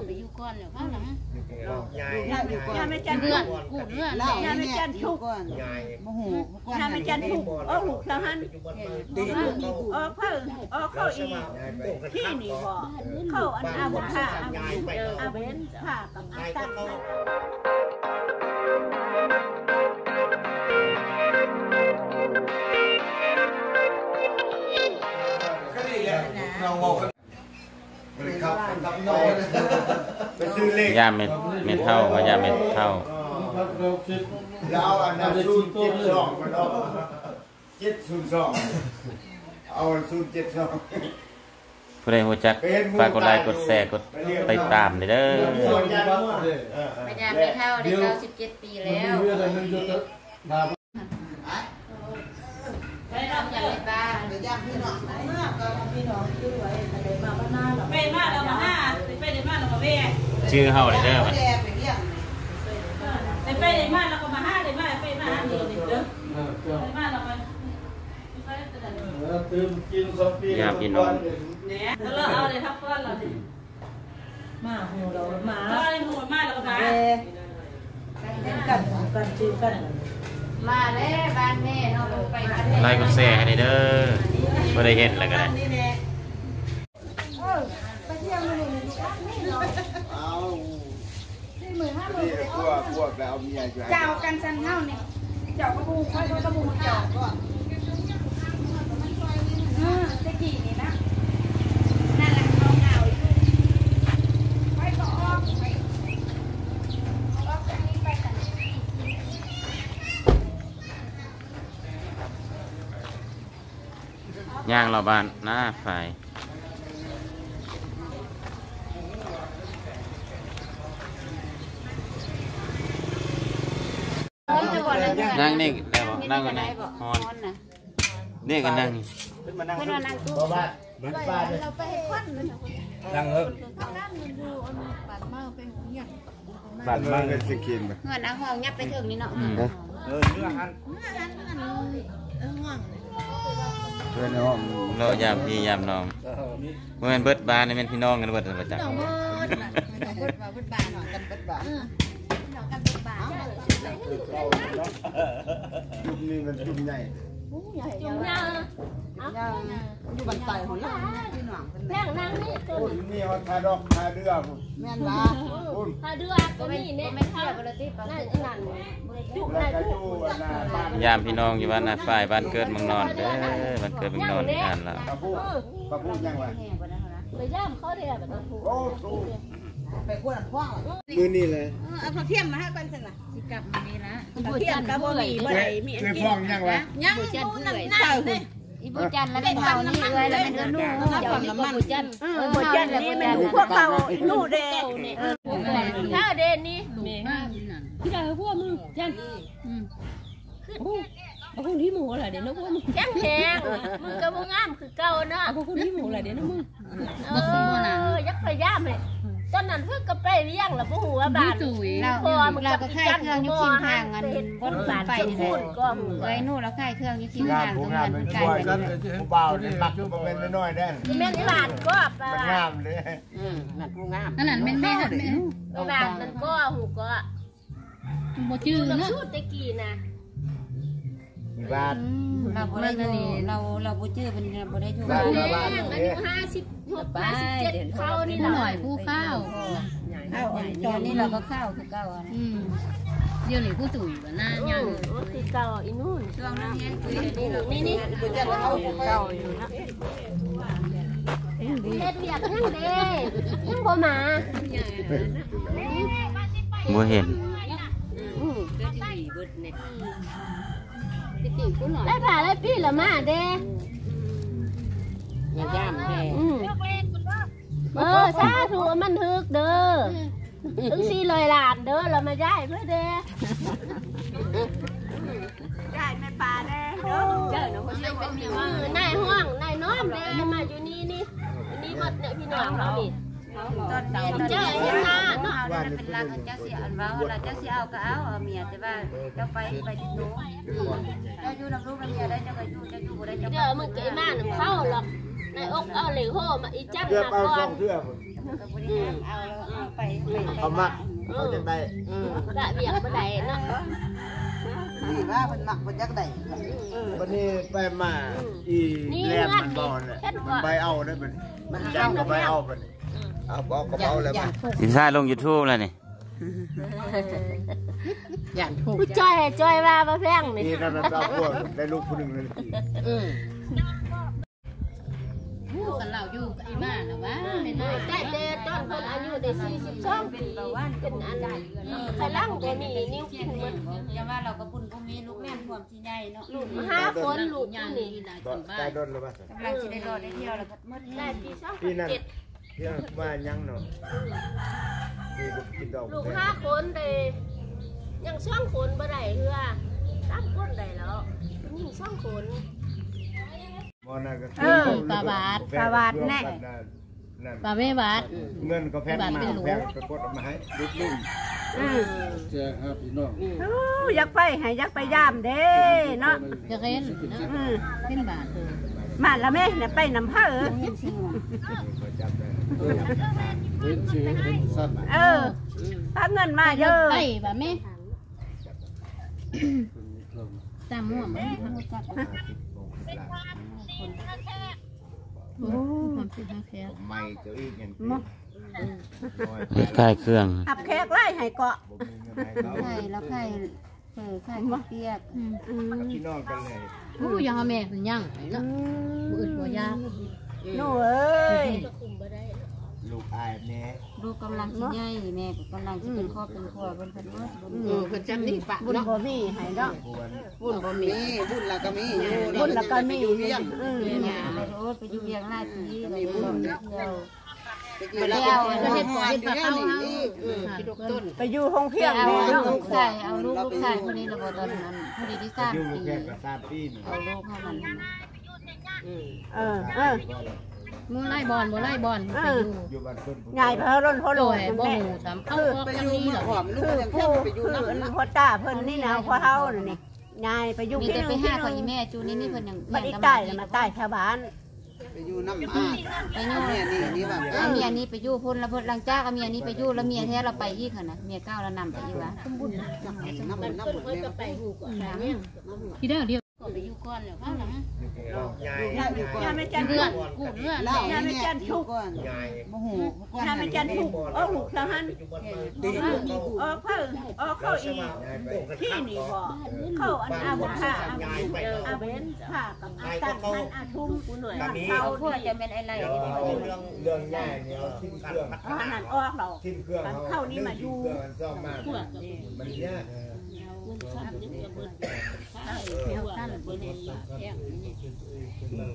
ໄປຢູ່ກ່ອນແລ້ວເຂົາລະ ຢູ່ກ່ອນ ຢູ່ກ່ອນ ເຮືອນ ກູ້ເຮືອນ ລາວນີ້ແຫຼະຢູ່ກ່ອນ ບໍ່ຮູ້ ເມື່ອກ່ອນ ຍາມແມ່ຈັນທຸກ ເອີ ລູກສາວຫັ້ນ ອອກເຂົາ ອອກເຂົາອີກ ທີ່ນີ້ບໍ່ ເຂົາອັນອາບຸນພາ ອາບຸນພາກັບອາຕັງ ໄປຊື້ເລກ ຢາມແມ່ ແມ່ເຖົ້າ ມາຢາມແມ່ເຖົ້າ ແລ້ວເອົາອັນນັ້ນ ສູນເຈັດສອງ ມັນອອກ ເຈັດສູນສອງ ເອົາສູນເຈັດສອງ ຜູ້ໃດຮູ້ຈັກ ຝາກກົດໄລ ກົດແຊ ກົດຕິດຕາມເດີ ມາຢາມແມ່ເຖົ້າໄດ້ເກົ້າສິບເຈັດປີແລ້ວ ໄປນຳກັນເລີຍປ້າ ໄປຢາມພີ່ນ້ອງ ໄປມາແລ້ວມາຫາ ໄປໄດ້ມາແລ້ວກໍແວ່ ຈື່ເຮົາເດີ ໄດ້ໄດ້ມາແລ້ວກໍມາຫາ ໄດ້ມາ ໄປມາຫາເດີ ໄດ້ມາແລ້ວກໍ ຢາມພີ່ນ້ອງ ແໜ່ ເຮົາເອົາໄດ້ພັກຜ່ອນແລ້ວນີ້ ມາໂຫດອກມາ ມາໂຫດມາແລ້ວກໍມາ ເອີ ກັນກັນຈື່ກັນ ມາແລ້ວບ້ານແມ່ເນາະ ໄປບ້ານແມ່ ໄລກົດແຊໃຫ້ແດ່ເດີ ບໍ່ໄດ້ເຫັນແລ້ວກໍໄດ້ ເອີ ໄປທ່ຽວມື້ນີ້ ເອົາ ສີ່ໝື່ນຫ້າໝື່ນ ເຈົ້າກັນຊັ້ນເຮົານີ້ ເຈົ້າກໍບໍ່ຮູ້ ຂ້ອຍກໍບໍ່ຮູ້ເຈົ້າ ເອີ ແຕ່ກີ້ນີ້ນະ ນັ້ນແຫຼະ ເຂົາເຫງົາຢູ່ ຂ້ອຍກໍອອກໄປ ອອກໄປ ໄປກັນ ຍ່າງເລາະບ້ານນາຝາຍ ນັ່ງນີ້ໄດ້ບໍ່? ນັ່ງອັນນັ້ນ ຮ້ອນ ນີ້ກໍນັ່ງນີ້ ເພິ່ນວ່ານັ່ງຕູ້ ເພາະວ່າມັນປາດ ເຮົາໄປເຮັດຄວັນ ນັ່ງເອີ ບ້ານເມືອງເປັນຫຍັງ ບ້ານເມືອງເປັນສິກິນ ເຮືອນນາງຫ້ອງຍັບໄປເທິງນີ້ເນາະ ອືມ ເອີ ເຮືອນຫັ້ນ ເຮືອນຫັ້ນ ເຮືອນຫ້ອງ ເລາະຢາມພີ່ຢາມນ້ອງ ເອີ ບໍ່ແມ່ນເບິດບ້ານນີ້ ແມ່ນພີ່ນ້ອງກັນເບິດ ບໍ່ຈັກ ພີ່ນ້ອງເບິດ ເບິດບ້ານ ພີ່ນ້ອງກັນເບິດບ້ານ ເອີ ພີ່ນ້ອງກັນເບິດບ້ານ ຈຸ່ມນີ້ມັນຈຸ່ມໃຫຍ່ ຈຸ່ມຍາວ ຈຸ່ມຍາວ ຢູ່ບ້ານໃຕ້ພຸ້ນລະ ພີ່ນ້ອງເພິ່ນ ແມ່ນນາງນີ້ ພຸ້ນມີຮອດທ່າດອກທ່າເດື່ອພຸ້ນ ແມ່ນລະ ພຸ້ນ ທ່າເດື່ອກໍມີແນ່ ແມ່ນເຂດບໍ່ລະຕິ ນັ້ນ ນັ້ນ ຈຸກໄດ້ ຈຸກ ຍາມພີ່ນ້ອງຢູ່ບ້ານນາຝາຍ ບ້ານເກີດເມືອງນອນເດີ ບ້ານເກີດເມືອງນອນ ຢູ່ບ້ານລາວ ປະພູ ປະພູຍັງວະ ໄປຢາມເຂົາແດ່ບັດນີ້ ໂອ້ ໄປກວດອັນຂວາງ ມື້ນີ້ແຫຼະ ເອີ ເອົາເຂົ້າທຽມມາໃຫ້ກ່ອນຊັ້ນລະ ຊິກັບມື້ນີ້ລະ ເຂົ້າທຽມກໍບໍ່ມີ ບໍ່ໄດ້ມີອັນກິນ ຍັງ ບໍ່ຈັນ ຜູ້ນັ້ນ ຜູ້ເອື້ອຍ ນາງເດ້ ອີ່ບໍ່ຈັນລະແມ່ນເຮົານີ້ ເອື້ອຍລະແມ່ນເອື້ອຍໜູ ເຈົ້ານີ້ບໍ່ຈັນ ເອີ ບໍ່ຈັນນີ້ແມ່ນໜູ ພວກເຂົາອີ່ໜູເດ້ ເອີ ເຮົາເດ້ນີ້ ແມ່ ທີ່ໃດພວກມຶງຈັນ ອືມ ໂອ້ ເອົາຜູ້ນີ້ໝູ່ລະເດ້ເນາະ ພວກມຶງ ແຂງແຮງ ມຶງກໍບໍ່ງາມຄືເກົ່າເນາະ ເອົາຜູ້ນີ້ໝູ່ລະເດ້ເນາະ ມຶງ ເອີ ຢາກພະຍາຍາມໃຫ້ ຕອນນັ້ນເພິ່ນກໍໄປວຽງລະບໍ່ຮູ້ວ່າບ້ານ ພໍ່ມັນກໍຂາຍເຄື່ອງຢູ່ທິມທາງ ອັນ ເພິ່ນໄປນີ້ແຫຼະ ເອື້ອຍໜູລາວຂາຍເຄື່ອງຢູ່ທິມທາງ ຜູ້ບ່າວນີ້ມັກບໍ່ແມ່ນນ້ອຍໆເດ້ ແມ່ນອີຫຼານກໍ ມັນງາມເດ້ ອືມ ນັ້ນຜູ້ງາມ ອັນນັ້ນແມ່ນແມ່ ແມ່ບ້ານນັ້ນກໍ ຮູ້ກໍ ບໍ່ຈື່ເນາະ ແຕ່ກີ້ນະ ບ້ານ ອືມ ລາວບໍ່ໄດ້ຢູ່ ລາວ ລາວບໍ່ຈື່ ເພິ່ນບໍ່ໄດ້ຢູ່ ອາຍຸຫ້າສິບຫົກ ຫ້າສິບເຈັດ ເຂົານີ້ລະ ຜູ້ນ້ອຍຜູ້ຂາວ ເອົາ ຕອນນີ້ລາວກໍຂາວຄືເກົ່າ ອືມ ດຽວນີ້ຜູ້ຕຸ້ຍວ່າໜ້າຍັງ ໂອ້ ຄືເກົ່າອີ່ໜູ ຊ່ວງນັ້ນແຮງ ນີ້ ນີ້ ເກົ່າຢູ່ນະ ເຮັດວຽກຍັງເດ້ ຍັງບໍ່ມາ ບໍ່ເຫັນ ອືມ ຫຼາຍພາຫຼາຍປີລະມາເດ້ ອືມ ເອີ ສາທຸ ມັນຖືກເດີ ເຖິງສີ່ຮ້ອຍລ້ານເດີ ລະມາຍ້າຍເພິ່ນເດ້ ຍ້າຍແມ່ປາແດ່ເດີ ນາຍຫ້ອງ ນາຍນ້ອມເດ້ ມາຢູ່ນີ້ນີ້ ນີ້ໝົດເນາະ ພີ່ນ້ອງເຮົານີ້ ເຈົ້າເຮັດນາເນາະ ເປັນຫຼັກ ເຈົ້າຊິອັນເວົ້າລະ ເຈົ້າຊິເອົາກໍເອົາ ເອົາເມຍ ແຕ່ວ່າເຈົ້າໄປ ໄປຕິດໂຕ ເຈົ້າຢູ່ນຳລູກນຳເມຍໄດ້ ເຈົ້າກໍຢູ່ ເຈົ້າຢູ່ບໍ່ໄດ້ ເຈົ້າ ເດີ ມຶງກໍມານຳເຂົາຫຼອກ ນາຍອົກເອົາເລໂຮມາອີກຈັງ ເກືອບເອົາສອງເທື່ອ ອືມ ເອົາແລ້ວ ເຂົາມັກ ເຂົາຢາກໄດ້ ອືມ ກະວຽກບໍ່ໄດ້ເນາະ ນີ້ວ່າເພິ່ນມັກເພິ່ນຢາກໄດ້ ເອີ ບັດນີ້ໄປມາ ອືມ ອີ ນີ້ ແລມມັນບໍ່ແຫຼະ ມັນໄປເອົາໄດ້ບັດນີ້ ມັນຈັບກໍໄປເອົາບັດນີ້ ເອົາ ເອົາກະເປົາແລ້ວ ສິນຄ້າລົງຢູທູບແລ້ວນີ້ ຢ້ານຖືກ ຜູ້ຈ້ອຍໃຫ້ຈ້ອຍວ່າບໍ່ແພງນີ້ ນີ້ນັ້ນລາວພວກໄດ້ລູກຜູ້ໜຶ່ງແລ້ວນີ້ ອືມ ຮູ້ກັນລາວຢູ່ກັບອີ່ໝ້ານະວ່າ ແມ່ນນາຍ ໄດ້ແຕ່ຕອນເພິ່ນອາຍຸໄດ້ສີ່ສິບສອງປີ ເປັນອັນ ອືມ ຂະລັງບໍ່ມີ ນິ້ວກິນໝົດ ຢ່າວ່າລາວກໍບຸນບໍ່ມີ ລູກແມ່ນພວມຊິໃຫຍ່ເນາະ ລູກຫ້າຄົນ ລູກນີ້ ຕາຍດົນແລ້ວວ່າ ກຳລັງຊິໄດ້ລໍໄດ້ທ່ຽວແລ້ວໝົດ ໄດ້ປີສອງພັນເຈັດ ເຮັດມາຍັງເນາະ ມີບໍ່ກິນດອກ ລູກຫ້າຄົນເດ້ ຍັງສອງຄົນບໍ່ໄດ້ເທື່ອ ສາມຄົນໄດ້ແລ້ວ ຍິງສອງຄົນ ບໍ່ນັ້ນກໍ ເອີ ປາຫວັດ ປາຫວັດແນ່ ປາເວຫວັດ ເງິນກໍແພງ ບາດເປັນຫຼວງ ໄປກົດເອົາມາໃຫ້ ລຸກລຸ້ນ ເອີ ແຈກຫາພີ່ນ້ອງ ໂອ້ ຢາກໄປໃຫ້ ຢາກໄປຢາມເດ້ເນາະ ຢາກເຫັນເນາະ ອືມ ເຫັນບາດ ມາລະແມ່ນະ ໄປນຳໃຜ ເອີ ເຫັນຊື່ເຫັນຊັ້ນ ເອີ ພາເງິນມາເດີ ໄປບາດແມ່ ຕາມໝວກ ໂອ້ ຄວາມຄິດຫາແຂກ ໃໝ່ເຈົ້າອີກຫຍັງ ເຮັດຂາຍເຄື່ອງ ຮັບແຂກຫຼາຍໃຫ້ເກາະ ບໍ່ມີເງິນໃຫ້ເຂົາ ຂາຍແລ້ວຂາຍເຝີ ຂາຍເຂົ້າປຽກ ອືມ ພີ່ນ້ອງກັນແຫຼະ ໂອ້ ຢ່າຫາແມ່ເພິ່ນຍ່າງໄປເນາະ ອືມ ບໍ່ອຶດບໍ່ຢາກ ອືມ ໜູເອີຍ ລູກອາຍແມ່ ລູກກຳລັງຊິໃຫຍ່ ແມ່ກໍກຳລັງຊິເປັນຄອບເປັນຄົວເພິ່ນ ເພິ່ນເບິດ ເອີ ເພິ່ນຈຳນີ້ປະເນາະ ບຸນບໍ່ມີໃຫ້ເນາະ ບຸນບໍ່ມີ ບຸນລະກໍມີຢູ່ ບຸນລະກໍມີ ເອີ ໂອ້ ໄປຢູ່ວຽງຫຼາຍປີ ມີບຸນ ໄປເຮັດ ໄປເຮັດກະເປົາເຮົາ ເອີ ໄປຢູ່ໂຮງພຽງ ເອົາລູກ ລູກຊາຍ ເອົາລູກ ລູກຊາຍຜູ້ນີ້ລະບໍ່ ຕອນນັ້ນ ຜູ້ນີ້ໄດ້ສາມປີ ຢູ່ໂຮງພຽງກໍສາມປີ ເອົາລູກເຮົາຫັ້ນ ເອີ ເອີ ບໍ່ຫຼາຍບ່ອນ ບໍ່ຫຼາຍບ່ອນ ເອີ ໄປຢູ່ ຍ້າຍໄປເຮົາລົນເຮົາໂລດ ໂດຍ ບໍ່ຮູ້ຊ້ຳ ເອົາອອກຈາກນີ້ລະ ຄືຜູ້ ຄືພໍ່ຕາເພິ່ນນີ້ນະ ພໍ່ເຖົ້ານັ້ນນີ້ ຍາຍໄປຢູ່ ມີແຕ່ໄປຫາເຂົາ ອີ່ແມ່ຈູນີ້ ນີ້ເພິ່ນຍັງ ບັດນີ້ຕາຍລະມາຕາຍແຖວບ້ານ ໄປຢູ່ນຳ ອ່າ ໄປຢູ່ ເມຍນີ້ ນີ້ວ່າ ເອົາເມຍນີ້ໄປຢູ່ພຸ້ນລະ ເພິ່ນຫຼັງຈາກເອົາເມຍນີ້ໄປຢູ່ລະ ເມຍແທ້ລະໄປອີກຫັ້ນນະ ເມຍເກົ່າລະນຳໄປອີກວ່າ ນຳ ນຳ ເພິ່ນກໍໄປຢູ່ກ່ອນ ທີ່ເດີ ດຽວກໍໄປຢູ່ກ່ອນແລ້ວ ເຮົາລະ ຍາຍ ຍາຍ ຍາຍແມ່ຈັນທຸກ ເຮືອນ ຍາຍແມ່ຈັນທຸກ ຍາຍ ບໍ່ຮູ້ ຍາຍແມ່ຈັນທຸກ ເອີ ລູກສາວຫັ້ນ ເອີ ເພິ່ນ ເອີ ເຂົາອີກ ທີ່ນີ້ບໍ່ ເຂົາອັນອາບຸນພາ ອາບຸນພາກັບອາຕັນຫັ້ນ ອາທຸມ ເຂົາພວກຈະແມ່ນໄອ້ໄລ່ ເລື່ອງ ເລື່ອງຍາຍນີ້ ເອົາຖິ້ມເຄື່ອງ ອັນນັ້ນອອກແລ້ວ ຖິ້ມເຄື່ອງ ເຮົານີ້ມາຢູ່ ມັນຍາກ ເອີ